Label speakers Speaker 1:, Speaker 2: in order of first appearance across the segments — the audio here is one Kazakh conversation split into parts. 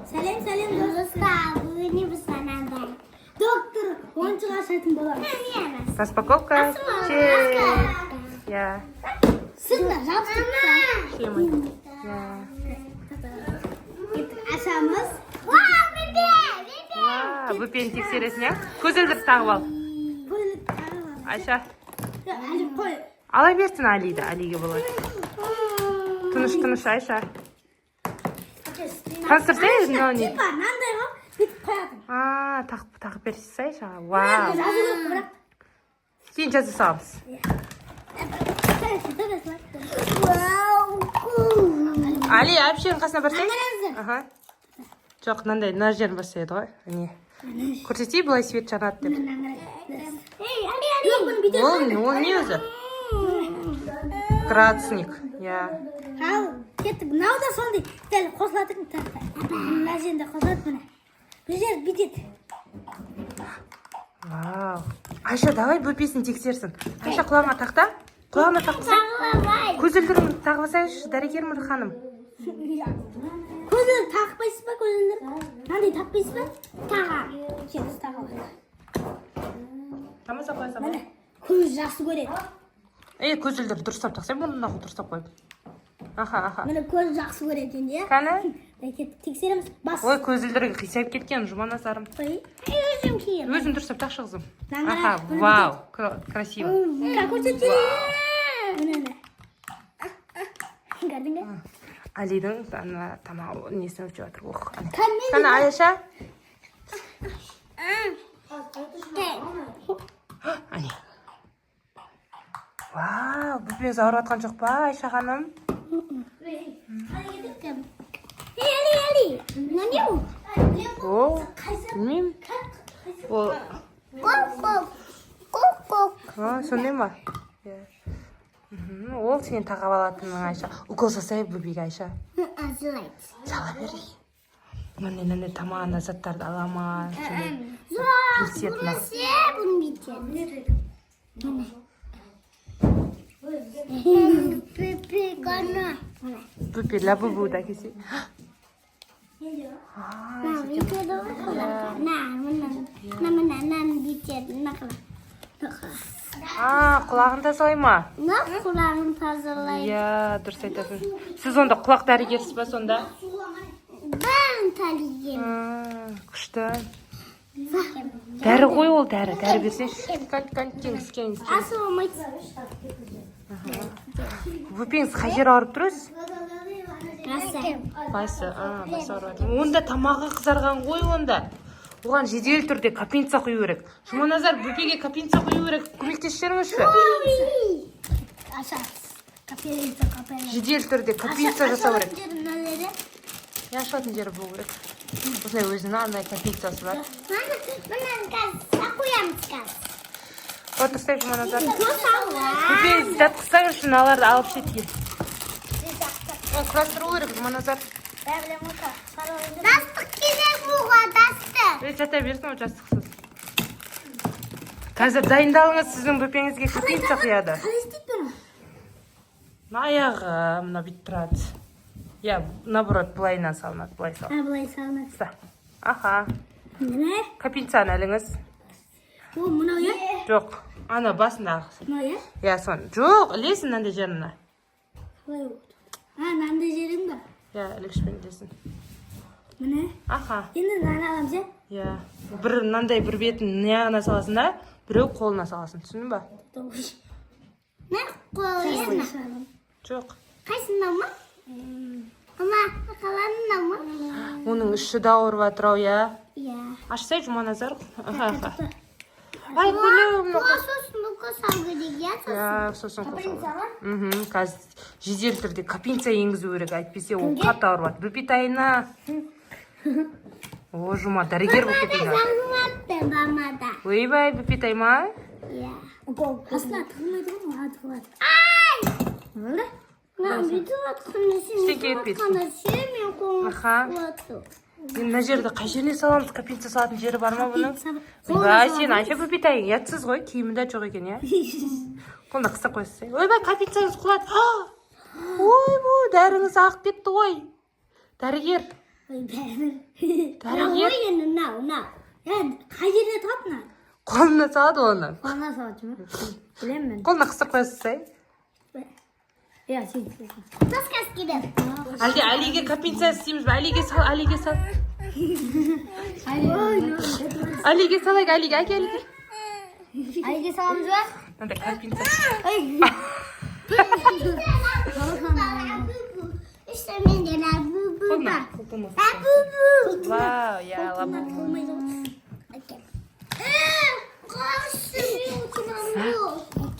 Speaker 1: Сәлем, сәлем, достар! Бүгін біз анандай доктор ойыншық ашатын боламыз.
Speaker 2: Распаковка. Чек. Иә.
Speaker 1: Сыртына жабыстырып.
Speaker 2: Шлемы. Иә.
Speaker 1: Кеттік, ашамыз. Вау, бөпе! Бөпе!
Speaker 2: Уа, бөпені тексересің, иә? Көзілдірік тағып ал.
Speaker 1: Көзілдірік тағып ал.
Speaker 2: Айша.
Speaker 1: Әлі қой.
Speaker 2: Ала берсін Алиді, Алиге болады. Тыныш, тыныш, Айша. Таныстырсай, мынау не?
Speaker 1: Типа, мынандай ғой, бүйтіп қояды.
Speaker 2: А, тағып берсей, Айшаға. Вау.
Speaker 1: Жазу керек бірақ.
Speaker 2: Кейін жаза саламыз.
Speaker 1: Вау!
Speaker 2: Али, әпшенің қасына барсай.
Speaker 1: Қараңыздар.
Speaker 2: Аха. Жоқ, мынандай мына жерін басса еді ғой. Міне. Көрсетейін, былай свет жанады деп.
Speaker 1: Ей, Али, Али! Жоқ, бұны бүйтеді.
Speaker 2: Ол не өзі? Градусник. Иә.
Speaker 1: Ал, кеттік. Мынау да сондай. Дәл қосылады екен тақта. Мына жерінде қосылады, міне. Бұл жер бүйтеді.
Speaker 2: Вау. Айша, давай бөпесін тексерсін. Айша, құлағыңа тақта. Құлағына тақсай. Көзілдірігін тағып алсайшы, дәрігер ханым.
Speaker 1: Көзілдірік тақпайсыз ба, көзілдірік? Мынандай тақпайсыз ба? Таға. Келіс, тағып.
Speaker 2: Тамаша, қоя сал.
Speaker 1: Міне, көз жақсы көреді.
Speaker 2: Ей, көзілдірік дұрыстап тақсай, мұрнына дұрыстап қойып. Аха, аха.
Speaker 1: Міне, көз жақсы көреді енді, иә?
Speaker 2: Кәні?
Speaker 1: Кеттік, тексереміз. Бас.
Speaker 2: Ой, көзілдірігі қисайып кеткен, Жұманазарым.
Speaker 1: Ой, өзім киемін.
Speaker 2: Өзің дұрыстап тақшы, қызым.
Speaker 1: Мынаны
Speaker 2: Аха,
Speaker 1: қара, бұны.
Speaker 2: Вау, красиво.
Speaker 1: Как көрсетейін? Міне, міне. Көрдің бе?
Speaker 2: Алидің ана тамағы несін өлшеп жатыр. Ох, ана.
Speaker 1: Кәне.
Speaker 2: Кәні, Айша. Әне. Вау, бөпеңіз ауырып жатқан жоқ па, Айша ханым?
Speaker 1: Ей, Али, Али. Мына не бұл?
Speaker 2: О, білмеймін. Ол А, сондай ма? Иә. Ол сен тағып алатының, Айша. Укол жасай бөбеге, Айша. Сала бер. Міне, міне, тамағына заттарды ала ма? Сондай. Пинцет мына.
Speaker 1: Бұны бүйтеді. Міне. Бөпе ғана.
Speaker 2: Бөпе лабубуды әкелсе.
Speaker 1: Мына бүйтеді ғой құлаққа. Мына, мына, мына, мына, мынаны бүйтеді. Мына құлақ.
Speaker 2: А, құлағын тазалай ма?
Speaker 1: Мына құлағын тазалайды.
Speaker 2: Иә, дұрыс айтасың. Сіз онда құлақ дәрігерсіз ба сонда?
Speaker 1: Бәрін талиген.
Speaker 2: А, күшті. Дәрі ғой ол, дәрі. Дәрі берсеңші. Кән, кән, кеңіз, кеңіз.
Speaker 1: Асы болмайды.
Speaker 2: Бөпеңіз қай жері ауырып тұр өзі?
Speaker 1: Басы.
Speaker 2: Басы, а, басы ауырып жатыр. Онда тамағы қызарған ғой онда. Оған жедел түрде капельница құю керек. Жұманазар, бөпеге капельница құю керек. Көмектесіп жіберіңізші.
Speaker 1: Аша. Капельница, капельница.
Speaker 2: Жедел түрде капельница жасау керек.
Speaker 1: Ашылатын жері мына жері.
Speaker 2: Не, ашылатын жері болу керек. Осындай өзінің арнайы капельницасы бар.
Speaker 1: Мынаны қазір қоямыз қазір.
Speaker 2: Отырсай, Жұманазар.
Speaker 1: Салға.
Speaker 2: Бөпеңізді жатқызсаңызшы, мыналарды алып шетке. Оны құрастыру керек, Жұманазар.
Speaker 1: Жастық керек оға, жастық.
Speaker 2: Ей, жата берсін ол жастықсыз. Қазір дайындалыңыз, сіздің бөпеңізге капельница құяды.
Speaker 1: Қалай істейді бұны?
Speaker 2: Мына аяғы мына бүйтіп тұрады. Иә, наоборот, былайынан салынады, былай сал.
Speaker 1: А, былай салынады.
Speaker 2: Ұста. Аха.
Speaker 1: Міне.
Speaker 2: Капельницаны іліңіз.
Speaker 1: О, мынау, иә?
Speaker 2: Жоқ, ана басындағы.
Speaker 1: Мынау, иә?
Speaker 2: Иә, соны. Жоқ, ілесің мынандай жеріне.
Speaker 1: Қалай болды? А, мынандай жерің бар.
Speaker 2: Иә, ілгішпен ілесің.
Speaker 1: Міне.
Speaker 2: Аха.
Speaker 1: Енді мынаны аламыз, иә?
Speaker 2: Иә. Бір мынандай бір бетін мына саласың да, біреу қолына саласың. Түсіндің ба?
Speaker 1: Мына қол.
Speaker 2: Жоқ.
Speaker 1: Қайсында ма? Ама, қаланында ма?
Speaker 2: Оның іші де ауырып жатыр ау, иә.
Speaker 1: Иә.
Speaker 2: Ашсай, Жұманазар. Аха, аха. Ай, гүлім.
Speaker 1: Сосын укол салу керек, иә?
Speaker 2: Иә, сосын қол салу.
Speaker 1: Капельница ма?
Speaker 2: Мхм, қазір жедел түрде капельница енгізу керек, әйтпесе ол қатты ауырып жатыр. Бөпетайына. О, Жұма, дәрігер болып кеткен.
Speaker 1: Салмапты мамада.
Speaker 2: Ойбай, бөпетай ма?
Speaker 1: Иә. Астына тығылмайды ғой, маған тығылады. Ай! Не болды? Мына бүйтіп жатқанда сен
Speaker 2: Ештеңе етпейді.
Speaker 1: жатқанда сен мен қолым
Speaker 2: Аха.
Speaker 1: құлады.
Speaker 2: Енді мына жерді қай жеріне саламыз? Капельница салатын жері бар ма бұның?
Speaker 1: Капельница-
Speaker 2: Ойбай, сен, Айша, бөпетайың ұятсыз ғой, киімі де жоқ екен, иә? Қолына қыстап қойсай. Ойбай, капельницаңыз құлады. Ойбой, дәріңіз ағып кетті ғой. Дәрігер.
Speaker 1: Ой, бәрібір.
Speaker 2: Дәрігер?
Speaker 1: Ой, енді мынау, мынау. Я, қай жерде тұрады мына?
Speaker 2: Қолына салады оны.
Speaker 1: Қолына салады ма? Білемін мен.
Speaker 2: Қолына қыстырып қоя салсай.
Speaker 1: Иә, сен. Таскас келеді.
Speaker 2: Әлде Алиге капельница істейміз бе? Алиге сал, Алиге сал. Алиге салайық, Алиге, әке, Алиге.
Speaker 1: Алиге саламыз ба?
Speaker 2: Мынандай капельница.
Speaker 1: Ой.
Speaker 3: İşte менде лабубу
Speaker 2: Қолына,
Speaker 3: бар.
Speaker 2: қолтығына.
Speaker 3: Лабубу.
Speaker 2: Вау, иә, лабубу.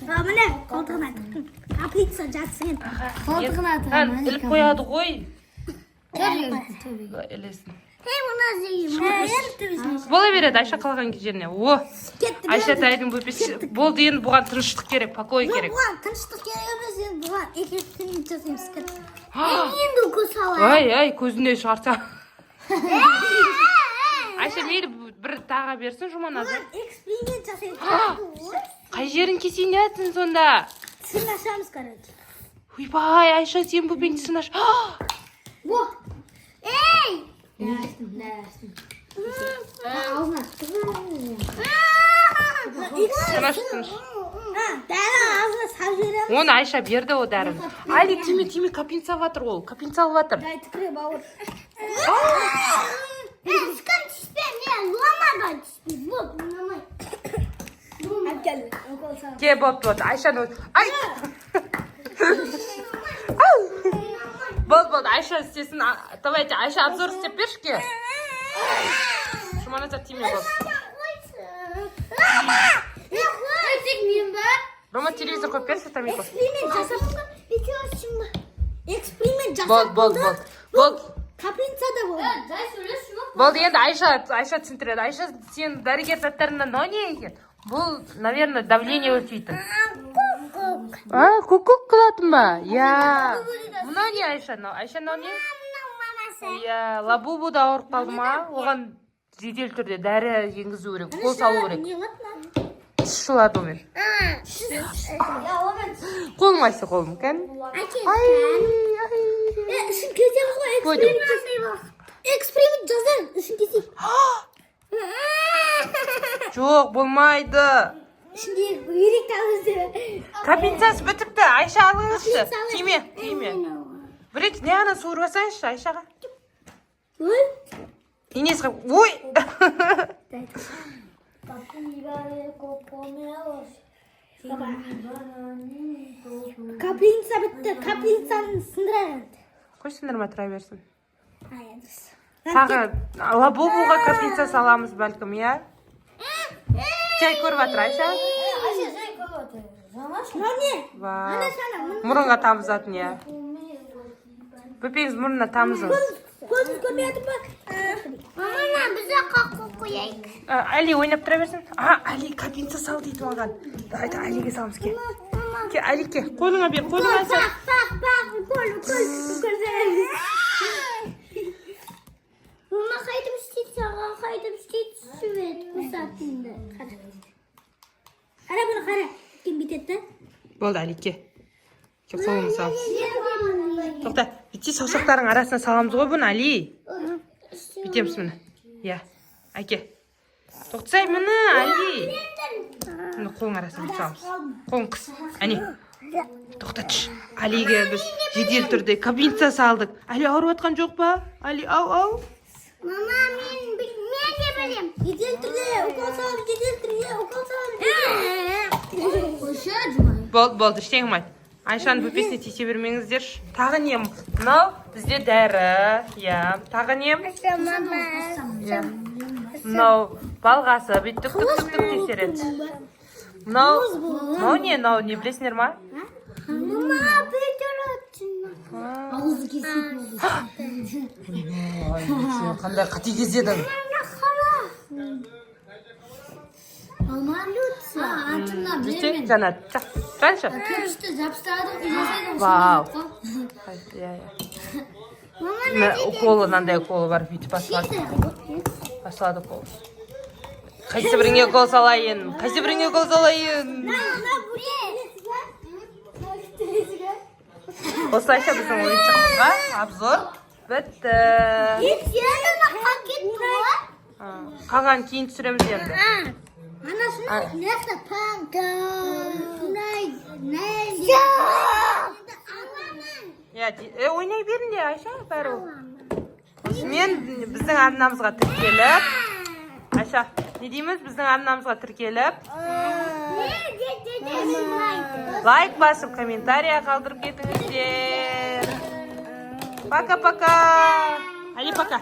Speaker 1: А, міне, қолтығына тықтым. Капельница жатсын. Қолтығына
Speaker 2: Ха, іліп қояды ғой. Былай ілесін. Бола береді Айша қалған жеріне. О,
Speaker 1: Кетті.
Speaker 2: Айша тайдың бөпесі. Болды, енді бұған тыныштық керек, покой керек.
Speaker 1: Бұған тыныштық керек емес, енді бұған эксперимент жасаймыз.
Speaker 3: Енді укол салайық.
Speaker 2: Ай, ай, көзіне шығарса. Айша, мейлі, бір таға берсін Жұманазар.
Speaker 1: Эксперимент жасаймыз.
Speaker 2: Қай жерін кесейін деп сонда?
Speaker 1: Тісін ашамыз, короче.
Speaker 2: Ойбай, Айша, сен бөпең тісін аш.
Speaker 1: Во!
Speaker 3: Ей!
Speaker 1: Аштым, аштым. Аузына.
Speaker 2: Тісін аш, тісін аш.
Speaker 1: Дәрі аузына салып жібереміз.
Speaker 2: Оны Айша берді о дәріні. Али, тиме, тиме, капельница алып жатыр ол. Капельница алып жатыр.
Speaker 1: Дай түкіре, бауыр.
Speaker 3: Ешкім түспе, мен ломаға түспе. Вот, ұнамай.
Speaker 1: Алып кел, укол сал.
Speaker 2: Ке, болды, болды. Айшаны өз- Ай! Ау! Болды, болды, Айша істесін. Давайте, Айша, обзор істеп берші ке. Жұманазар, тиме, болды.
Speaker 3: Лома! Мен ба?
Speaker 2: Рома, телевизор қойып берші, Тамико.
Speaker 1: Эксперимент жасап, эксперимент жасап
Speaker 2: Болды, болды, болды. Болды.
Speaker 1: Капельница да болды.
Speaker 2: Болды, енді Айша, Айша түсіндіреді. Айша, сен дәрігер заттарында мынау не екен? Бұл, наверное, давление өлшейтін. А, кук-кук қылатын ба? Иә. Мынау не, Айша? Мынау, Айша, мынау не? Иә, лабубу да ауырып қалды ма? Оған жедел түрде дәрі енгізу керек, укол салу керек.
Speaker 1: Не қылады мына?
Speaker 2: Тіс жұлады онымен.
Speaker 1: Я, онымен
Speaker 2: Қолым қайсы, қолым кән? Ай, ай.
Speaker 1: Ішін кесеміз ғой,
Speaker 2: Қойдым.
Speaker 1: эксперимент жасаймыз. Эксперимент жасаймыз, ішін кесейік.
Speaker 2: Жоқ, болмайды.
Speaker 1: Ішіндегі бүйрек табыз.
Speaker 2: Капельницасы бітіпті. Айша, алыңызшы.
Speaker 1: Капельница алайық.
Speaker 2: Тиме, тиме. Бір рет не ана суырып алсайыншы Айшаға.
Speaker 1: Ой.
Speaker 2: Енесі, ой.
Speaker 1: Капельница бітті, капельницаны сындырайық енді.
Speaker 2: Қой, сындырма, тұра берсін.
Speaker 1: А, енді.
Speaker 2: Тағы лабубуға капельница саламыз бәлкім, иә? Жай көріп жатыр Айша.
Speaker 1: Мынау не?
Speaker 2: Вау.
Speaker 1: Ана, мына.
Speaker 2: Мұрынға тамызатын, иә. Бөпеңіз мұрнына тамызыңыз.
Speaker 1: Көзіміз көрмей жатыр ма?
Speaker 3: Мама, біз қаққы қояйық.
Speaker 2: А, Али ойнап тұра берсін. А, Али капельница сал дейді маған. Давайте Алиге саламыз, ке. Ке, Али, ке. Қолыңа бер, қолыңа сал.
Speaker 1: Бақ, бақ, бақ, укол, укол, укол саламыз.
Speaker 3: Мама, қайтып істейді, саған қайтып істейді, сурет қосатынды.
Speaker 1: Қара. Қара бұны, қара. Екен бүйтеді да.
Speaker 2: Болды, Али, ке. Ке, қолыңа сал. Тоқта, бүйтсе саусақтарың арасына саламыз ғой бұны, Али. Бүйтеміз міне. Иә. Әке. Тоқтасай, міне, Али. Міне, қолың арасына бүйтіп саламыз. Қолың қыс. Әне. Тоқтатшы. Алиге біз жедел түрде капельница салдық. Али ауырып жатқан жоқ па? Али, ау, ау.
Speaker 3: Мама, мен де білем.
Speaker 1: Жедел түрде укол саламыз, жедел түрде укол саламыз.
Speaker 2: Болды, болды, ештеңе қылмайды. Айшаның бөпесіне тиісе бермеңіздерші. Тағы не? Мынау бізде дәрі. Иә. Тағы не?
Speaker 3: Мама.
Speaker 2: Иә. Мынау балғасы бүйтіп түк түк түк түк тексереді. Мынау не? Мынау не, білесіңдер ма?
Speaker 3: Мама, бүйтіретін.
Speaker 1: Ауызды кесетін болды.
Speaker 2: Сен қандай қатыгез едің?
Speaker 3: Мама, қара.
Speaker 1: Мама, атымна
Speaker 2: Бүйтсе, жанат. Жаншы.
Speaker 1: Кірпішті жабыстырады, жасайды.
Speaker 2: Вау. Иә, иә.
Speaker 3: Мама,
Speaker 2: Мына уколы, мынандай уколы бар, бүйтіп басылады. Басылады укол. Қайсы біріңе укол салайын? Қайсы біріңе укол салайын?
Speaker 1: Мына білесіз ба?
Speaker 2: Осылайша біздің ойыншығымызға обзор. Бітті. Қалғанын кейін түсіреміз енді.
Speaker 1: Анасының мына жақта панта. Мынай, мынай.
Speaker 2: Иә, ойнай беріңдер, Айша, бәрі. Осымен біздің арнамызға тіркеліп, Айша, не дейміз? Біздің арнамызға тіркеліп, лайк басып, комментария қалдырып кетіңіздер. Пока пока. Али, пока.